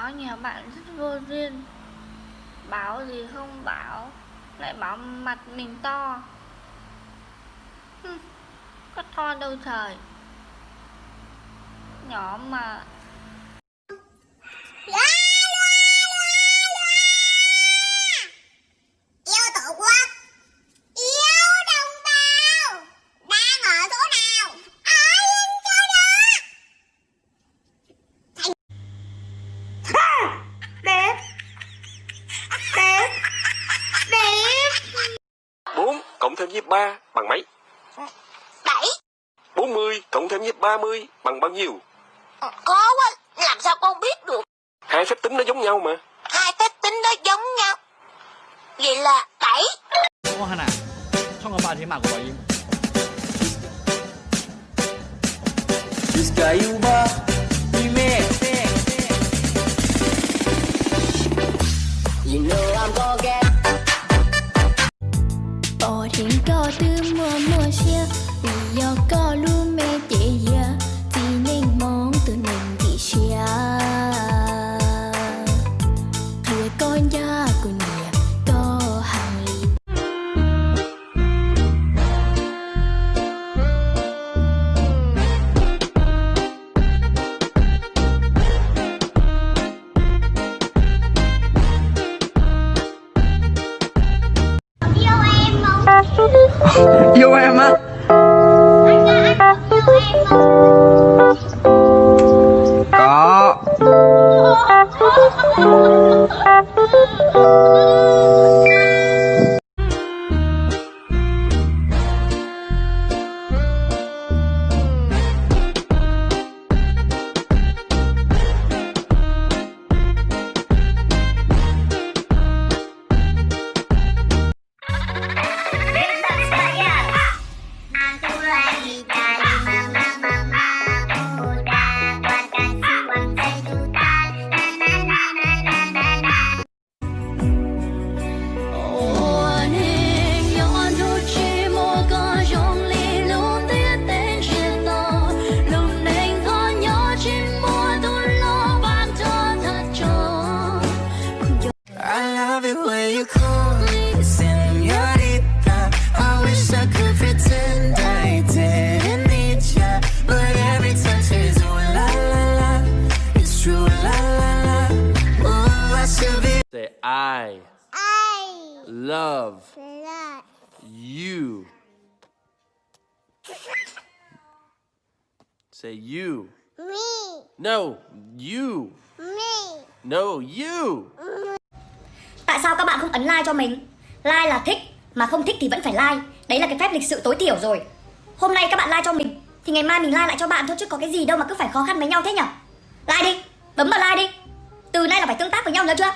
Có nhiều bạn rất vô duyên, bảo gì không bảo, lại bảo mặt mình to. Hừm, có to đâu trời, nhỏ mà. Yêu Tổ quốc, yêu đồng bào, đang ở chỗ nào, ai cho đó. Đẹp. Đẹp. Đẹp. Bốn cộng thêm với ba bằng mấy? Bảy. Bốn mươi cộng thêm với ba mươi bằng bao nhiêu? Khó quá, làm sao con biết được? Hai phép tính nó giống nhau mà. Hai phép tính nó giống nhau. Vậy là bảy. ช่องกระบาดที่มากกว่า Pom dheev koj twb muaj muaj siab, vim yog koj lub me ces yag, txiv neej Hmoob tus neeg ntxim siab. Qhia koj ncaj kuv nyiam koj heev li. Yêu em á? Có. I love it when you call me señorita. I wish I could pretend I didn't need ya, but every touch is ooh la la la. It's true, ooh la la la. Ooh, I should be. Say I, I love, love you. Say you. Me. No, you. Me. No, you. Tại sao các bạn không ấn like cho mình? Like là thích, mà không thích thì vẫn phải like. Đấy là cái phép lịch sự tối thiểu rồi. Hôm nay các bạn like cho mình, thì ngày mai mình like lại cho bạn thôi chứ có cái gì đâu mà cứ phải khó khăn với nhau thế nhở? Like đi, bấm vào like đi. Từ nay là phải tương tác với nhau, nhớ chưa?